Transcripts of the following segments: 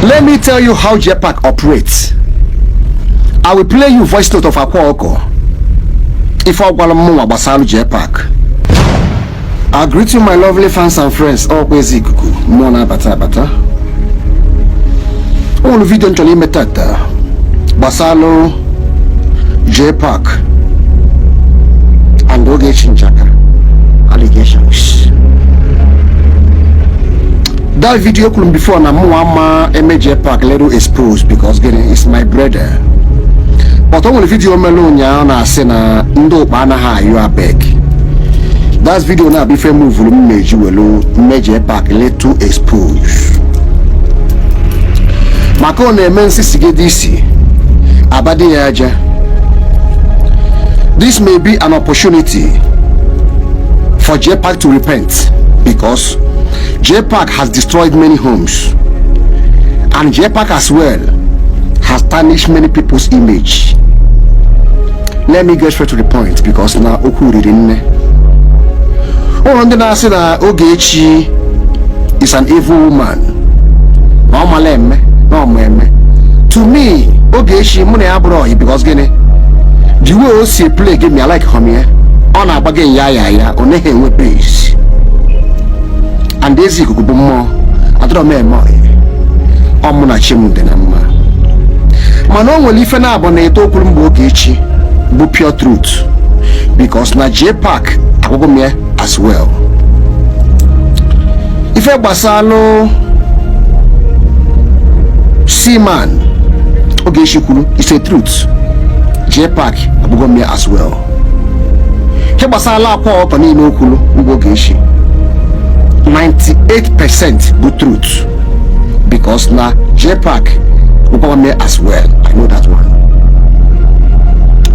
Let me tell you how JPAC operates. I will play you voice note of Akwa Oko. Ife ọ gwara mụnwa gbasara JPAC. I greet you, my lovely fans and friends. Ọkwa ezi ikuku mmụọ na-abata abata. O nwere video m chọrọ ime tata gbasalụ JPAC and Ogechi Njaka allegations. That video kwuru m before na mụnwa ama eme JPAC little exposed because gịnị, is my brother. But o nwere video mere ụnyaahụ na-asị na ndị ụkpa anaghị ayọ abeg. That video na-abụ ife muvuru m meji welu mme JPAC little exposed. Maka ọ na-eme nsị sigide isi abadị ya aja. This may be an opportunity for JPAC to repent because JPAC has destroyed many homes and JPAC as well has tarnished many people's image. Let me get straight to the point because na okwu riri nne. Ụlọ ndị na-asị na Ogechi is an evil woman, na ọ mala eme na ọ ma eme. To me, Ogechi mụ na ya bụrụ ọyị because gịnị, the way o si play game ya, like hom ya, ọ na-agba gị ya ya ya, ọ naghị enwe base. And ezi ikuku bụ mmụọ adọrọ m eme ọyị, ọ mụ na chi m dị na mma. Mana o nwere ife na-abụ na eto okwuru mgbe Ogechi bụ pure truth because na JPAC agwụgwọ m ya as well. Ife gbasalụ Seaman, Ogechi kwuru is a truth. JPAC agwụgwọ m ya as well. Ihe gbasara akwa ọkọ niile o kwuru mgbe Ogechi, 98% bụ truth because na JPAC gwụkwa m ya as well. I know that one.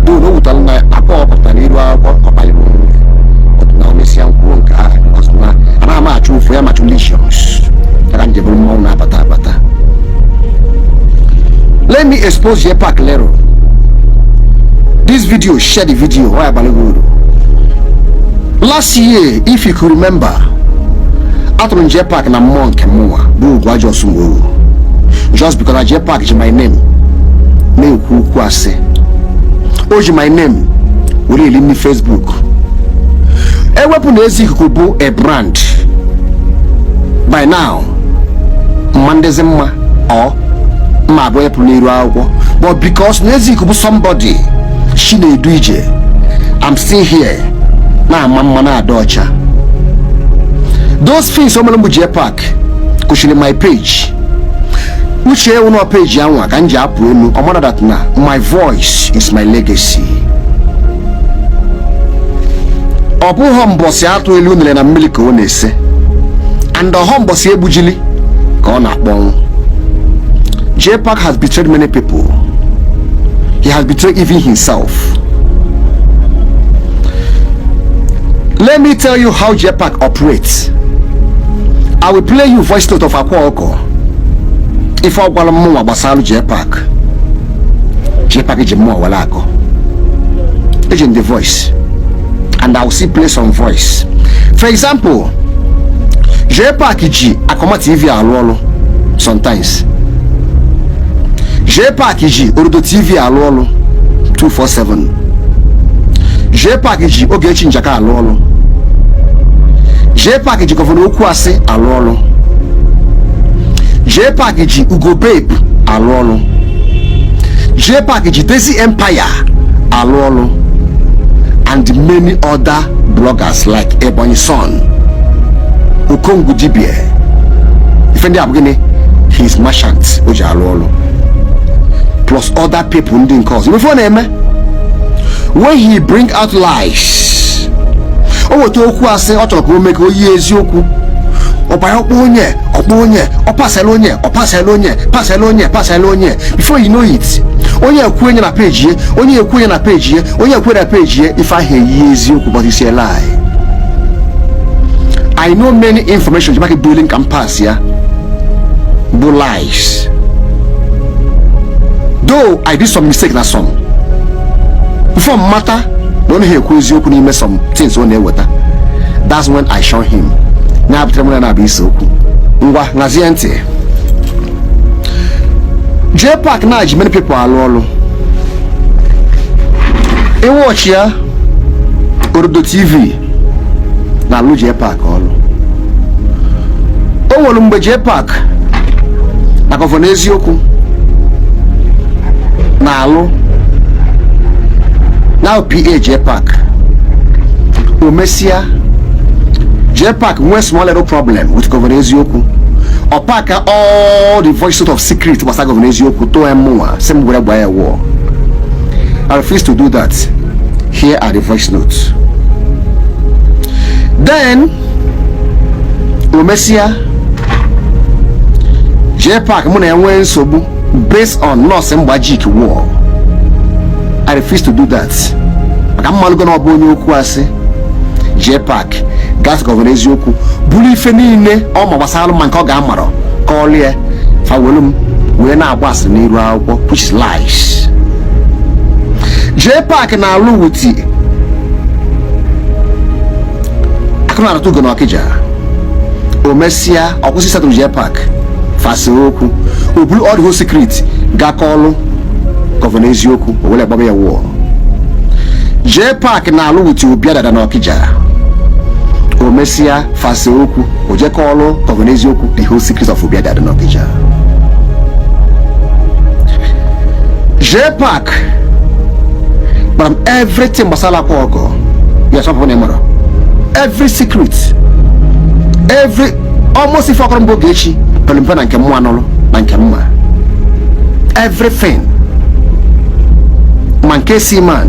Though o wutara na akwa ọpụtara n'iru akwụkwọ ọkpaliri onwe but na o mesịa nkwuo nke ahụ because na anaghị m achụ ụfụ ya machu lesions ka njem mmọnwụ na-abata abata. Let me expose JPAC lero. This video, share the video. Why abalị gị uru? Last year, if you could remember, atụrụ m JPAC na mmụọ nke mụnwa bụ Ugwu Ajọ Osumoghu just because na JPAC ji my name na-ekwu okwu asị. O ji my name were eli ndị Facebook. Ewepụ na ezi ikuku bụ a brand by now, mma ndezi mma ọ mma abụọ ya pụrụ n'iru akwụkwọ, but because na ezi ikuku bụ somebody shi na-edu ije, I'm still here na-ama mma na-ada ọcha. Those things o mere mbụ JPAC kwụsịrị my page. Uche ewu na page anwa ka m ji apụ elu. Ọ mara that na my voice is my legacy. Ọ bụghị mbọsị atụ elu unere na mmiri ka ọ na-ese, and ọhọ mbọsị egbujili ka ọ na-akpọnwụ. JPAC has betrayed many people. He has betrayed even himself. Let me tell you how JPAC operates. I will play you voice note of Akwa Oko. Ife ọ gwara mụnwa gbasara JPAC. JPAC ji mmụọ were akọ. Eji m the voice and I will still play some voice. For example, JPAC ji Akoma TV alụ ọrụ sometimes. JPAC ji Orodo TV alụ ọrụ 247. JPAC ji Ogechi Njaka alụ ọrụ. JPAC ji Governor Okwuasị alụ ọrụ. JPAC ji Ugo Babe alụ ọrụ. JPAC ji Desi Empire alụ ọrụ and many other bloggers like Ebonyi Son, Okongwu Dibie. Ife ndị a bụ gịnị? His merchant o ji alụ ọrụ plus other people ndị nke ọzọ. Ife ọ na-eme when he bring out lies, o weta okwu asị ọ chọrọ ka o mee ka o yie eziokwu, ọbara ọkpọ onye ọkpọ onye ọ pasela onye ọ pasela onye pasela onye pasela onye. Before you know it, onye ekwu onye na peji ye, onye ekwu onye na peji ye, onye ekwu na peji ye, ife ahụ eyi eziokwu, but it's a lie. I know many information Jabaki building can pass ya bụ lies. Though I did some mistake na some before mmata na ọ naghị ekwu eziokwu n'ime some things ọ na-eweta. That's when I show him na-abụtere m na na-abụ ise okwu. Ngwa, ṅazie ntị. JPAC na-ji many people alụ ọlụ. Ịwọchi ya, Orodo TV na-alụ JPAC ọlụ. O nwere mgbe JPAC na Governor Eziokwu na-alụ na PA JPAC. O mesịa, JPAC nwee small little problem with Governor Eziokwu. Ọ paka all the voice note of secret gbasara Governor Eziokwu to mụnwa, sị m were gbaa ya wụọ. I refuse to do that. Here are the voice notes. Then o mesịa, JPAC mụ na enwe nsogbu based on nọọsụ mgbajik war. I refuse to do that maka mmalụgo na ọ bụ onye okwu asị. JPAC gas Governor Eziokwu buru ife niile ọ ma gbasara ma nke ọ ga-amarọ ka ọ lie fawelu m wee na-agba asịrị n'iru akwụkwọ, which is lies. JPAC na-alụ with akụnarata ugo na Ọkịja. O mesịa, ọ kwụsị settle JPAC, fasa okwu, o buru all the whole secret ga kọọlụ Governor Eziokwu, o were gbaba ya wụọ. JPAC na-alụ with Obi Adada na Ọkịja. O mesịa, fasa okwu, o jekọọlụ Governor Eziokwu the whole secret of Obi Adada na Ọkịja. JPAC gbara m everything gbasara akwa ọgọ. Yes, ọ bụ na ị mara every secret, every almost ife ọkọrọ mbụ Ogechi pere mpe na nke mmụọ anọlụ na nke mma, everything, ma nke si man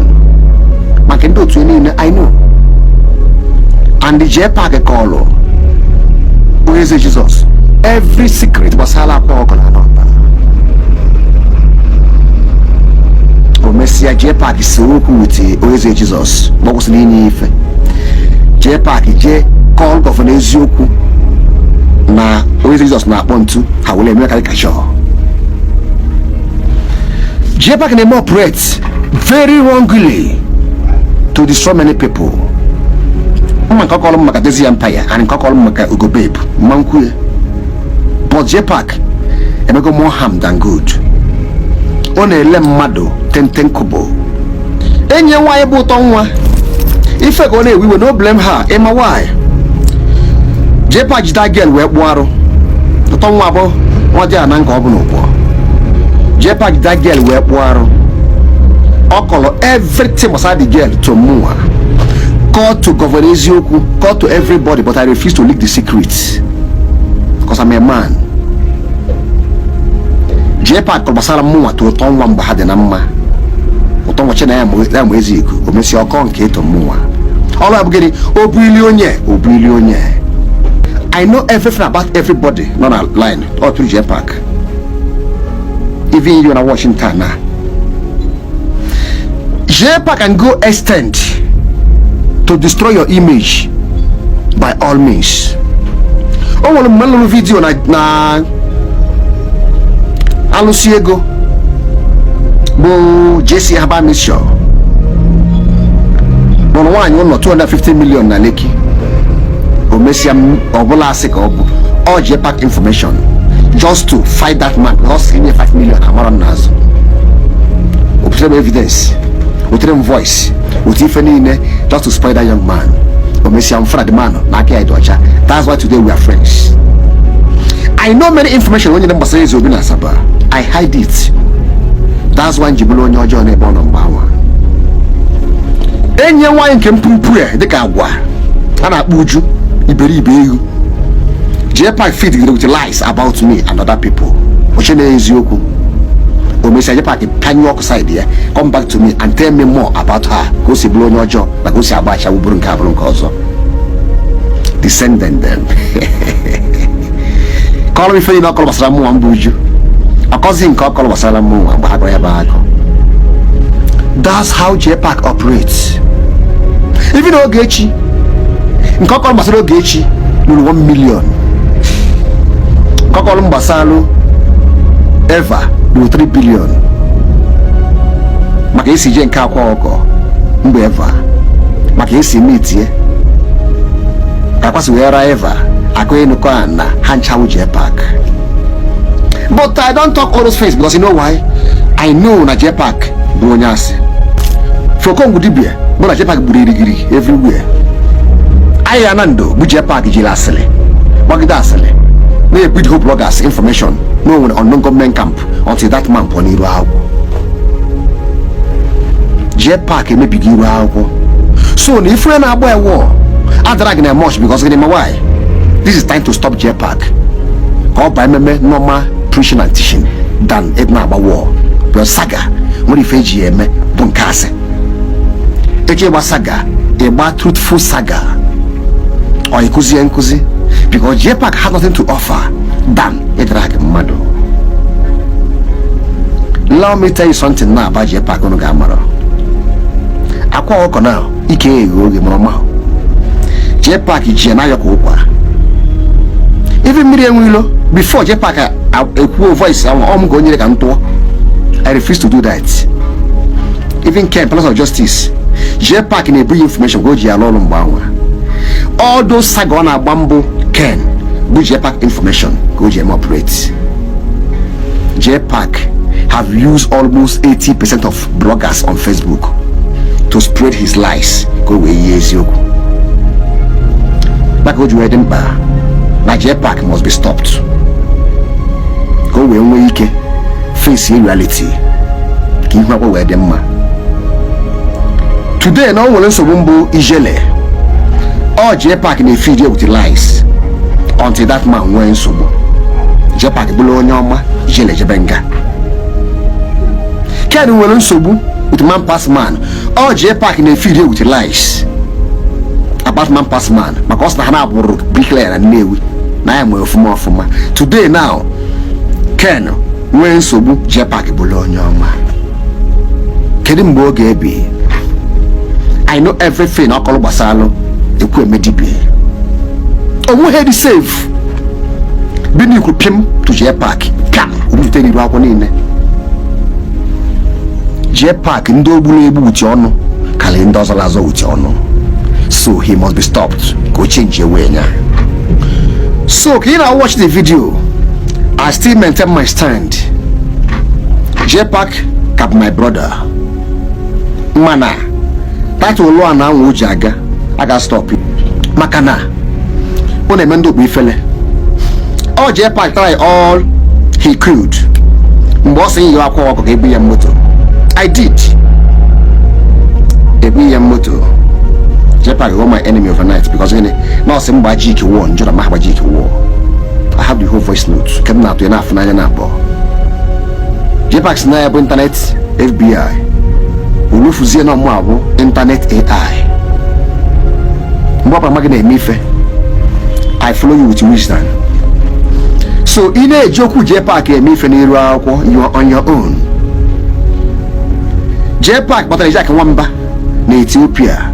ma nke ndị otu niile, I know. And the JPAC kọọlụ onye eze Jizọs every secret gbasara akwa ọgọ na anọba. O mesịa, JPAC si okwu with onye eze Jizọs ma ọ kwụsịrị inye ife. JPAC jee kọọ Governor Eziokwu na onye eze Jizọs na-akpọ ntu ha were eme karikachọ. JPAC na-eme operate very wrongly to destroy many people. Mma nke ọkọrọ m maka Dezi Empire and nke ọkọrọ m maka Ugo Babe mma nkwu ya, but JPAC emego more harm than good. Ọ na-ele mmadụ tenten kobo. Enyi ya nwaanyị bụ ụtọ nwa ife ka ọ na-ewe iwe. No blame her. Ịma why JPAC jide girl wee kpụọ arụ? Ụtọ nwa bụ nwa dị ana nke ọ bụ n'ụkpọ. JPAC jide girl wee kpụọ arụ. Ọ kọrọ everything gbasara the girl to mụnwa, call to Governor Eziokwu, call to everybody, but I refuse to leak the secret because I'm a man. JPAC kọrọ gbasara mụnwa to ụtọ nwa mgbe ha dị na mma. Ụtọ nwa chena ya ma ezi iku o mesịa ọkọ nke ịtọ mụnwa. Ọrụ ya bụ gịnị? Obuili onye obuili onye. I know everything about everybody nọ na line all through JPAC, even you na Washington na JPAC can go extend to destroy your image by all means. O nwere mgbe m lụrụ video na alụsị ego bụ JC Herbal Mixture lụrụ nwaanyị ụlọ 250 million na Lekki. O mesịa, ọbụla asị ka ọ bụ ọ JPAC information just to fight that man because he 5 million amara m n'azụ. O butere m evidence, o tere m voice, otu ife niile just to spoil that young man. O mesịa, m fara the man na aka ya dị ọcha. That's why today we are friends. I know many information onye gbasara eze obi na Asaba. I hide it. That's why m ji bụrụ onye ọjọọ n'ebe ọ nọ mgbe anwa. Enyi ya nwaanyị nke mpumpu ya dịka agwa a na-akpọ Uju iberibe ewu, JPAC feed with lies about me and other people. Oche na eziokwu. O mesịa, JPAC pịanyụ ọkụ side ya, come back to me and tell me more about her, ka o si bụrụ onye ọjọọ na ka o si agba acha bụrụ nke abụrụ nke ọzọ. Descendant them kọrọ m ife niile ọkọrọ gbasara mụnwa mbụ Uju. Ọkọzi nke ọkọrọ gbasara mụnwa mgbe ha gwara ya bụ akọ. That's how JPAC operates. Even Ogechi, nke ọkọrọ gbasara Ogechi lụrụ 1 million, nke ọkọrọ gbasalụ Eva lụrụ 3 billion maka esi je nke akwa ọkọ mgbe Eva maka esi meetie ka akwasị wee ra Eva akụ enukọ a na ha nchawu JPAC. But I don't talk all those things because, you know why? I know na JPAC bụ onye asị. Fokongwu dibia bụ na JPAC gburu irigiri everywhere. Ahịa na ndo bụ JPAC jiri asịrị gbagide asịrị na-ebido bloggers information na o nwere unknown government camp until that man pụọ n'iru akwụkwọ. JPAC emebigo iru akwụkwọ, so na ife na-agba ewo adara gị na much because gịnị? Ma why? This is time to stop JPAC ka ọ baa ememe normal preaching and teaching than ebe na-agba war, because saga nwere ife eji ya eme bụ nke asị. Eche ịgba saga, ịgba truthful saga, ọ ịkụzie nkụzi, because JPAC has nothing to offer than ịdara gị mmadụ. Let me tell you something na aba JPAC unu ga-amara akwa ọkọ na ike eghe oge mara ọma. JPAC ji ya na-ayọ ka ụkwa even mmiri enwe ilo. Before JPAC ekwuo voice ahụ, ọ m ka o nyere ka m tụọ. I refuse to do that. Even Ken, Palace of Justice, JPAC na-ebu ya information ka o ji alụ ọrụ mgbe ahụ. All those saga ọ na-agba mbụ Ken bụ JPAC information ka o ji eme operate. JPAC have used almost 80% of bloggers on Facebook to spread his lies ka o wee yie eziokwu maka o ji wee dị mkpa na JPAC must be stopped ka o wee nwee ike face reality, ka ihu akwụkwọ wee dị mma. Today na o nwere nsogbu mbụ ijele ọ JPAC na-efeed with lies until that man nwee nsogbu. JPAC bụrụ onye ọma, ijele jebe nga. Ken nwere nsogbu with man pass man, ọ JPAC na-efeed with lies about man pass man, maka ọ sị na ha na-abụrụ bricklayer na Nnewi na ya nwere ọfụma ọfụma. Today now Ken nwee nsogbu, JPAC bụrụ onye ọma. Kedu mgbe ọ ga-ebi? I know everything ọkọlụ gbasalụ ekwu eme dibia onweghị dị safe bi pim to JPAC pịam ogbute n'iru akwụkwọ niile. JPAC ndị ogburu egbu wuti ọnụ karịrị ndị ọzọ azọ wuti ọnụ, so he must be stopped ka o change away ya. So ka ị na watch the video, I still maintain my stand. JPAC ka bụ my brother, mana that olu a na-anwụ o ji aga aga stop, maka na ọ na-eme ndị okpu ifele. Ọ JPAC try all he could mgbe ọ sị yi akwa ọkụ ka ebu ya moto. I did ebu ya moto. JPAC go my enemy overnight because gịnị? Na ọ sị m gbaji ike wụọ njọ na ma agbaji ike wụọ. I have the whole voice note nke m na-atụ ya na-afụ n'anya na abụọ. JPAC si na ya bụ internet FBI, olufuzie na ọmụ abụ internet AI. Mgbe ọ bụla gị na-eme ife, I follow you with wisdom. So ị na-eji okwu JPAC eme ife n'iru akwụkwọ, you are on your own. JPAC kpatara Jack Nwamba na Ethiopia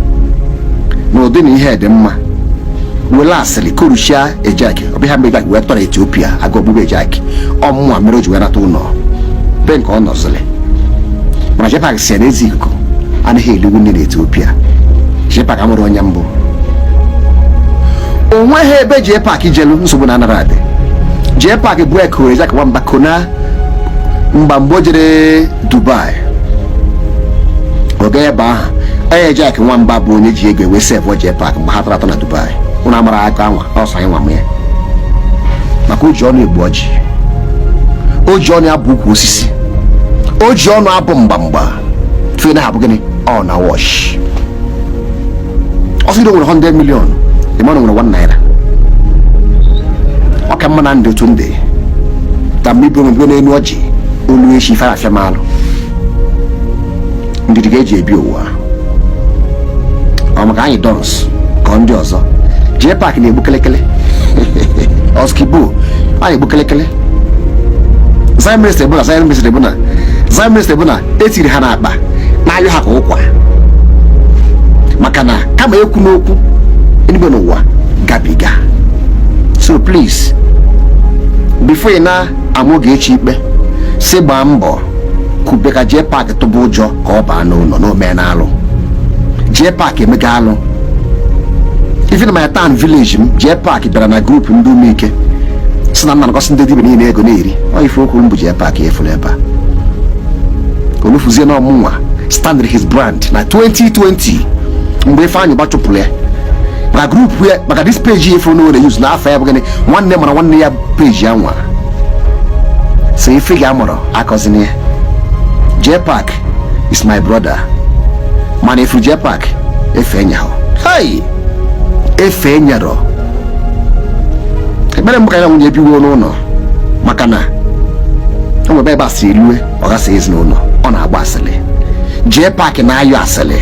na ụdị na ihe dị mma were asịrị koruchia Ejak ọbịa mgbe Ejak wee tọrọ Ethiopia aga ogbugbe Ejak ọmụnwa mere o ji wee nata ụlọ be nke ọ nọziri. Mana JPAC si na ezi ikuku anaghị eligwu nne na Ethiopia. JPAC amụrụ onye mbụ, o nweghị ebe JPAC jelu nsogbu na anara adị. JPAC bụ ekoro Ejak Nwamba kona mgba mgbe o jere Dubai, ọ gaa ebe ahụ onye Ejak Nwamba bụ onye ji ego ewe save JPAC mgbe ha tara atọ na Dubai. Ụnụ amara aka anwa ọsọ anyị nwa m ya, maka o ji ọnụ egbu ọjị, o ji ọnụ abụ ukwu osisi, o ji ọnụ abụ mgbamgba tụnye na abụ gịnị ọ na wash. Ọsọ nwere 100 million, ịma na nwere 1 naira. Ọ ka mma na ndị otu ndị ta mgbe ibu onwe n'elu ọjị olu echi ife afịa malụ ndidi ga-eji ebi ụwa ọ maka anyị dons ka ndị ọzọ. JPAC na-egbu kelekele oskibo a na-egbu kelekele. Zion Ministry bụ na Zion Ministry bụ na Zion Ministry bụ na etiri ha n'akpa na-ayọ ha ka ụkwa, maka na kama ekwu n'okwu enigwe n'ụwa gabiga. So please, before ị na-amụ Ogechi ikpe, si gbaa mbọ kwube ka JPAC tụba ụjọ ka ọ baa n'ụlọ na ome na-alụ. JPAC emega alụ. Even my town village m, JPAC bịara na group ndị umeike Si na nna gosi ndị dibịa niile ego na-eri ọ ife okwu mbụ JPAC efuru ebe a olufuzie na ọmụnwa stand his brand na 2020 mgbe Ifeanyị Ụba chụpụrụ ya maka group ya, maka this page ya efuru na use n'afọ ya bụ gịnị, nwanne mara nwanne ya page ya nwa so ife ga amụrụ akọzini ya. JPAC is my brother, mana efu JPAC efe nyahụ, hey, efe nyarọ ekpere mbụ ka ya na nwunye ebiwo n'ụlọ, maka na o nwebe ebe asịrị erue ọ gasa ezinụlọ, ọ na-agba asịrị. JPAC na-ayọ asịrị.